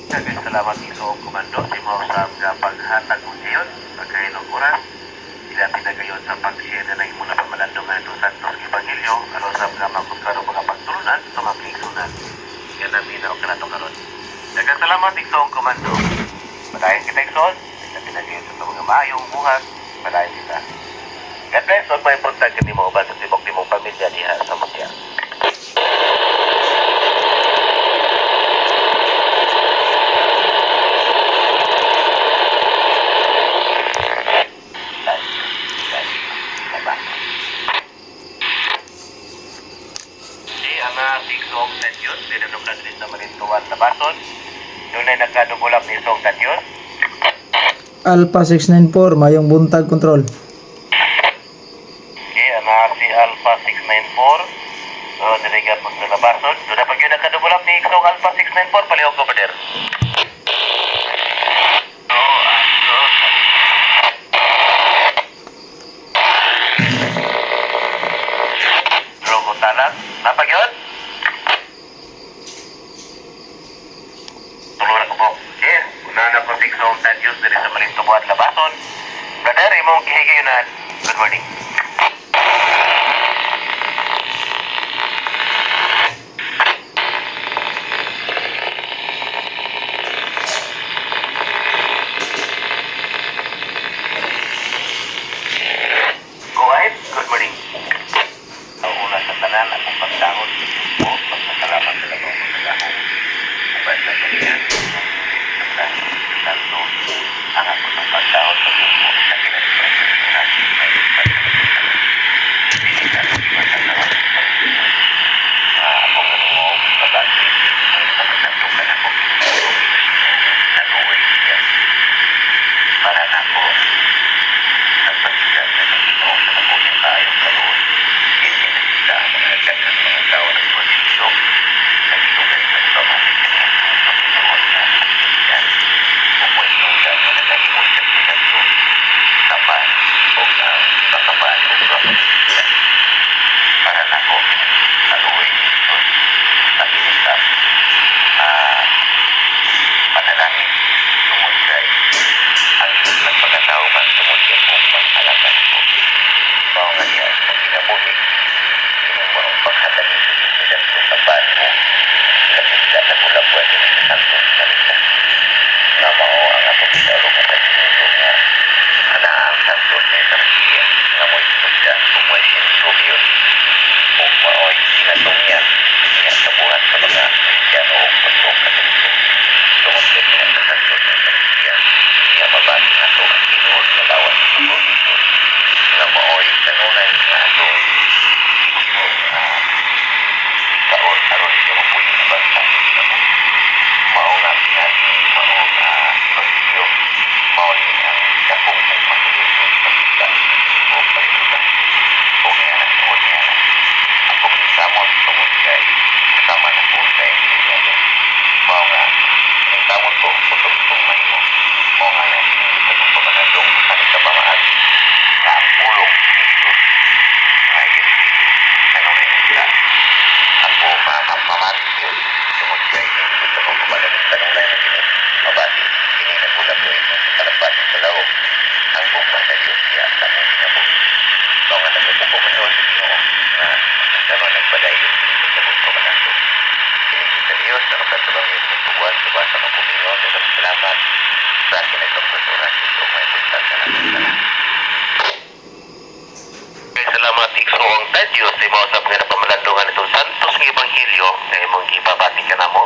Daghang salamat, Igsoong Komando, sa imo sa nga paghatag og gayon pagkahinog oras. Ilapit na gayon sa pag-share na ng imong pamalandong nga itong Santos Ebanghelyo aron sa mga makutkarong mga pagtulunan sa mga kaigsunan nga naminaw kanato karon. Daghang salamat, Igsoong Komando. Padayon kita, Igsoon. Ilapit na gayon sa itong mga maayong buhat. Padayon kita. God bless. Huwag may buntag kanimo uban sa tibok nimong pamilya diha sa Mutya. Si ama Igsoong Tadyos, dinanong ka diri sa Malintuan, Labason. Dunay nakadubulap ni Igsoong Tadyos. Alpha 694, mayong buntag, Control. Okay, ana si Alpha 694. So, diri po sa Labason. Doon na pag yun nakadubulap ni Igsoong Alpha 694, palihog ko, brother. So, Rogo Talat. Napag yun? Tulungan ko po. Yes, una na po si Igsoong Tadyos diri sa Malintubuan, Labason. Brother, imong kihigayunan. Good morning. Go ahead. Good morning. Ang una sa tanan, akong pagtahod sa Diyos po, pagpasalamat sa labang pagkagahong, uban sa kanya, sa Santo, ang ako ng pagtahod sa Diyos po, sa kinagpagpagpagpag, may akong nanuo, babati, pagkatantukan ako, nanuoy siya, para nako, nagpakita niya ng Ginoo sa nabuting kaayong kaluoy. Hindi na sila ang mga nagdaghan ng mga tao ng Ebanghelyo na gidugay sa pamati kaniya sa Panginoon nga Kristiyan. Ug mo'y hinungdan nga nagahimo siya milagro, tapan o ang iba ka pa o iba pa Kristiyan. Para nako, kaluoy ni Jesus sa kinisap panalangin tungod kay ang Diyos nagpakatao man tungod kay kung pag-alaga ko. Mao nga niya ang kinabuhi ining maong paghatag ni Jesus milagro sa o labing sa kulabwan ni sa Santos Maria. Nga mao ang atong gidalog ang kagsinundo nga ana ang Santos ni Eucharistia nga mo'y sinugdan ug mo'y sinsugiyon ug mao'y sinatungyan niya sa buhat sa mga Kristiyano ug pagtuong Katoliko. Tungod kay kina sa Santos ni Eucharistia, iya mabati nato ang tinuod nga lawas sa dugo ni Jesus nga mao'y kanunay nga atong gihimong ikaon aron siya mapuyo uban sa atong kinabuhi. Mao nga pinaagi, mao nga Ebanghelyo, mao ni ang dakong nagmasulod sa pagkita o kalibutan. O nga tungod niya ako maningkamot tungod kay kasama na ko sa Ebanghelyo. Mao nga maningkamot ko kusog kong mahimo. Mao nga na sinindot akong pamalandong sa sa pamaagi nga ang pulong ni Jesus nga gireceive kanunay unta ako mamati yun tungod kay nindot akong pamalandong kanunay na kini mabati kini nagulap ko sa kalampatin sa lawom ang gugma sa Dios diha sa among kinabuhi. Mao nga nagabuko man sa Ginoo nga sama nagpadayon sinindot akong pamalandong. Kini si Dios na makasabang yung tubuan sa sa mapumingon. Daghang salamat sa kinagkapos oras ito may buntag na natin tanan. Salamat, Igsoong Tadyos, sa imo sa mga napamalandungan itong Santos ng Ebanghelyo nga imong gibabati ka namo.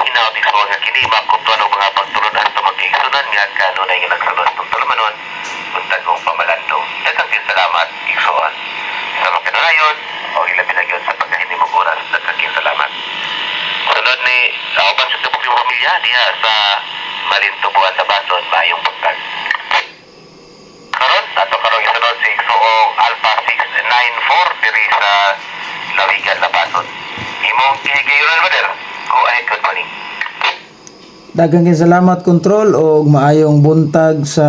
Hinaot, Igsoon, nga kini makutuan og mga pagtulunan sa mga kaigsunan nga kanunay nga nagsalos itong tulumanon buntagong pamalandong. Daghang kay salamat, Igsoon. Sa mga kanunayon o ilabi na gyud sa pagkahinimong oras, daghang kay salamat. Sunod ni kauban sa tubok yung pamilya diha sa Malintubuan sa Bason, maayong buntag. Karon, ato karon isunod si Igsoong Alpha 694 diri sa Lawigan, Labason. Imong kihigayunan, brother. Go ahead, good morning. Daghang kay salamat, Control, og maayong buntag sa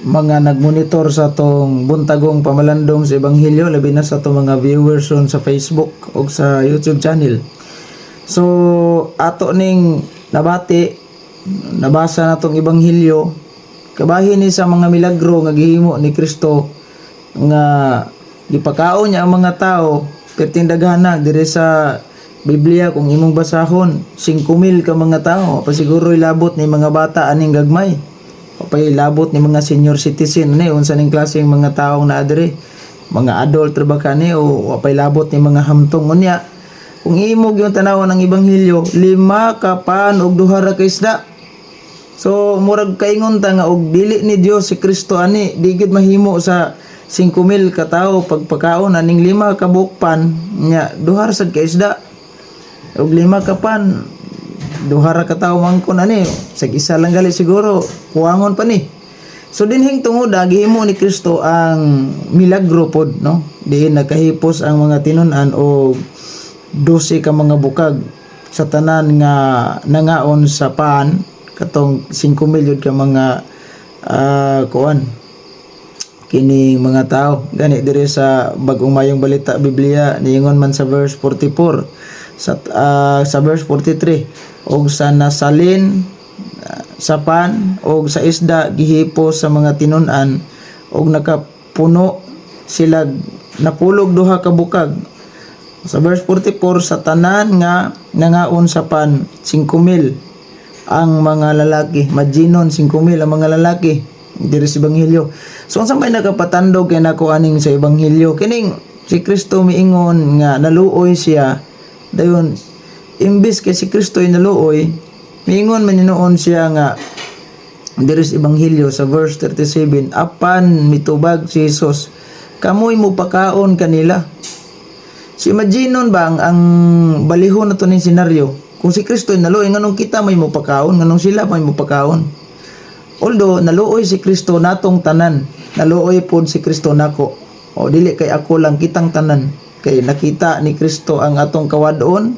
mga nagmonitor sa atong buntagong pamalandong sa Ebanghelyo, labi na sa atong mga viewers on sa Facebook ug sa YouTube channel. So ato ning nabati Nabasa natong Ebanghelyo, kabahin ni sa mga milagro nga gihimo ni Kristo nga gipakaon niya ang mga tao, perting daghana. Diri sa Biblia, kung imong basahon, 5,000 ka mga tao pasiguro. Ilabot ni mga bata aning gagmay o pay labot ni mga senior citizen ni, unsa ning klaseng mga taong naa diri, mga adult ra ba kani o wa pay labot ni mga hamtong. Unya kung imo gyud tanawon ang Ebanghelyo, lima ka pan og duha ra ka isda. So murag kaingon ta nga og dili ni Dios si Kristo ani, di gyud mahimo sa 5,000 ka tawo pagpakaon aning lima ka buok pan nya duha ra sad ka isda. Og lima ka pan, duha ra ka tawo mangkon ani, sa isa lang gali siguro kuwangon pa ni. So dinhing tungoda, gihimo ni Kristo ang milagro pod, no, diin nakahipos ang mga tinun-an og 12 ka mga bukag sa tanan nga nangaon sa pan, katong 5,000 yun ka mga kuan kining mga tao. Gani diri sa Bagong Mayong Balita Biblia, niingon man sa verse 44 sa verse 43, og sa nasalin sa pan og sa isda gihipos sa mga tinun-an og nakapuno sila, napulog duha ka bukag. Sa verse 44, sa tanan nga nangaon sa pan, 5,000 ang mga lalaki. Imaginon, 5,000 ang mga lalaki diri sa Ebanghelyo. So unsa may nakapatandog kay nako aning sa Ebanghelyo? Kining si Kristo miingon nga naluoy siya. Dayon imbis kay si Kristo ay naluoy, miingon man noon siya nga diri sa Ebanghelyo sa verse 37, apan mitubag si Jesus, "Kamoy mopakaon kanila." So imaginon ba ang balihon na to ning senaryo? Kung si Kristo ay naluoy, nganong kita may mopakaon, nganong sila may mopakaon? Although naluoy si Kristo natong tanan, naluoy pod si Kristo nako. O dili kay ako lang, kitang tanan. Kay nakita ni Kristo ang atong kawadon,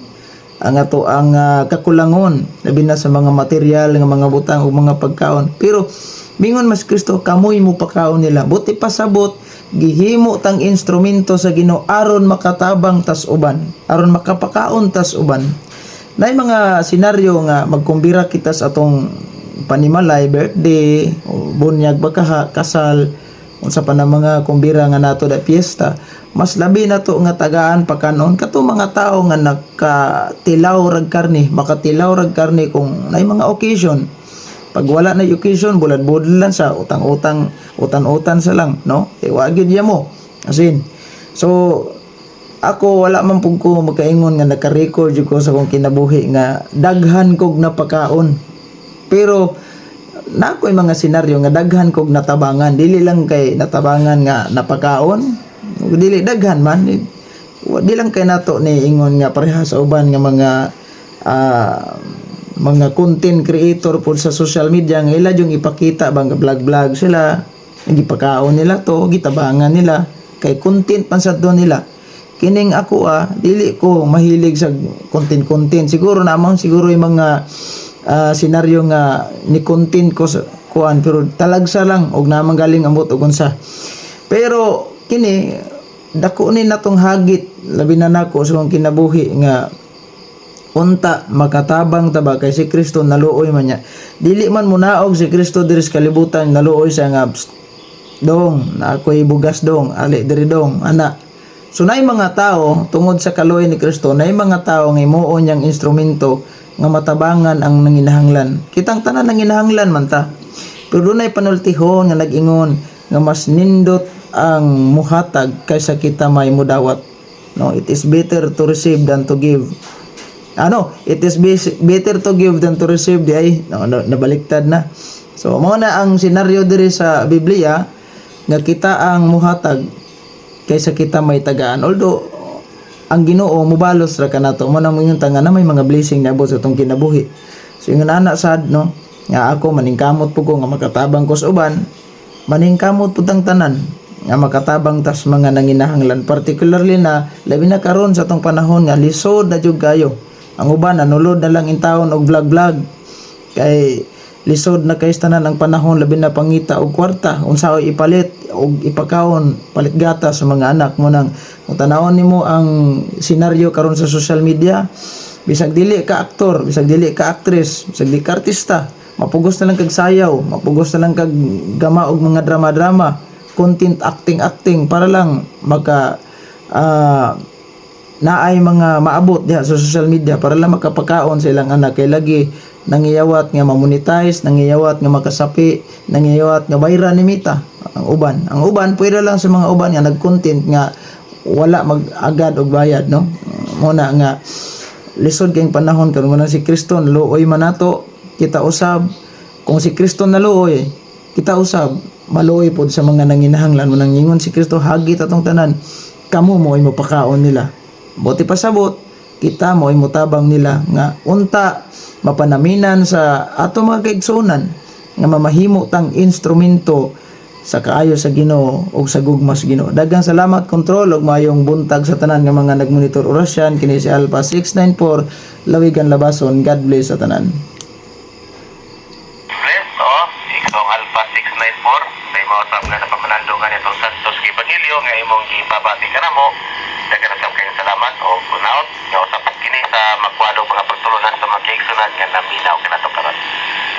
ang ato ang kakulangon, labi na sa mga material nga mga butang o mga pagkaon. Pero mingon mas Kristo, "Kamoy mopakaon nila." Buot ipasabot, gihimo tang instrumento sa Ginoo aron makatabang tas uban, aron makapakaon tas uban. Nay mga senaryo nga magkumbira kita sa atong panimalay, birthday, o bunyag bakaha, kasal, unsa pa na mga kumbira nga nato da piyesta, mas labi na to nga tagaan pakanon kato mga tao nga nakatilaw rag karni, makatilaw rag karni kung nay mga occasion. Pag wala na occasion, bulad-bulad lang sa utang-utang, utan-utan sa lang, no? Eh, wa gyud mo. As in. So, ako wala man pud ko makaingon nga naka-record jud ko sa akong kinabuhi nga daghan kog napakaon. Pero na ako'y mga senaryo nga daghan kog natabangan, dili lang kay natabangan nga napakaon, dili daghan man. Di lang kay nato ni ingon nga pareha sa uban nga mga content creator po sa social media nga ila yung ipakita bang vlog vlog sila, gipakaon nila to, gitabangan nila kay content pan sa do nila. Kining ako, dili ko mahilig sa content content. Siguro namang siguro yung mga senaryo nga ni content ko sa kuan, pero talagsa lang og namang galing ambot og unsa. Pero kini dako ni natong hagit, labi na nako sa akong kinabuhi, nga unta makatabang ta ba, kay si Kristo naluoy man niya. Dili man munaog si Kristo diri sa kalibutan, naluoy siya nga, "Psst, dong, na ako'y bugas dong, ali diri dong," ana. So nay mga tao, tungod sa kaluoy ni Kristo, nay mga tao nga himuon niyang instrumento nga matabangan ang nanginahanglan. Kitang tanan nanginahanglan man ta. Pero dunay panultihon nga nag-ingon nga mas nindot ang muhatag kaysa kita may mudawat. No, it is better to receive than to give. Ano, it is better to give than to receive di ay no, no, nabaliktad na. So mao na ang senaryo diri sa Biblia nga kita ang muhatag kaysa kita may tagaan. Although ang Ginoo mubalos ra kanato, mo nang moingon ta nga na may mga blessing na abot sa atong kinabuhi. So ingon ana sad, no, nga ako maningkamot po ko nga makatabang ko sa uban, maningkamot pud tang tanan nga makatabang tas mga nanginahanglan, particularly na labi na karon sa atong panahon nga lisod na jud kayo. Ang uban nanulod na lang intawon og vlog vlog kay lisod na kay tanan ang panahon, labi na pangita og kwarta unsa oy ipalit og ipakaon, palit gata sa mga anak mo. Nang kung tanawon nimo ang senaryo karon sa social media, bisag dili ka aktor, bisag dili ka actress, bisag di ka artista. Mapugos na lang kag sayaw, mapugos na lang kag gama og mga drama-drama, content, acting acting, para lang maka naay mga maabot diha sa social media, para lang makapakaon sa ilang anak, kay lagi nangiyawat nga ma-monetize, nangiyawat nga makasapi, nangiyawat nga viral ni Mita ang uban. Ang uban pwede lang sa mga uban nga nag-content nga wala mag-agad og bayad, no? Muna nga lisod kayong panahon karon mo na. Si Kristo naluoy man nato. Kita usab, kung si Kristo naluoy, kita usab maluoy pod sa mga nanginahanglan mo. Nang ingon si Kristo, hagit atong tanan, kamo mo ay mopakaon nila. Buot pasabot, kita mo ay motabang nila nga unta mapanaminan sa ato mga kaigsuonan nga mamahimo tang instrumento sa kaayo sa Ginoo ug sa gugma sa Ginoo. Daghang salamat, Control, ug maayong buntag sa tanan nga mga nagmonitor orasyan. Kini si Alpha 694, Lawigan, Labason. God bless sa tanan. Bless, oh, ikaw ang Alpha 694, sa imo usab nga napamalandungan itong Santos Ebanghelyo nga imong gipabati ka namo. Daghan usab kayong salamat o kunaot nga usab kini sa makwalo mga pagtulunan sa mga kaigsunan nga naminaw kanato karon.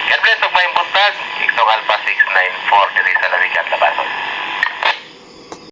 God bless ug maayong buntag, ikaw ang Alpha 694 diri sa Lawigan, Labason.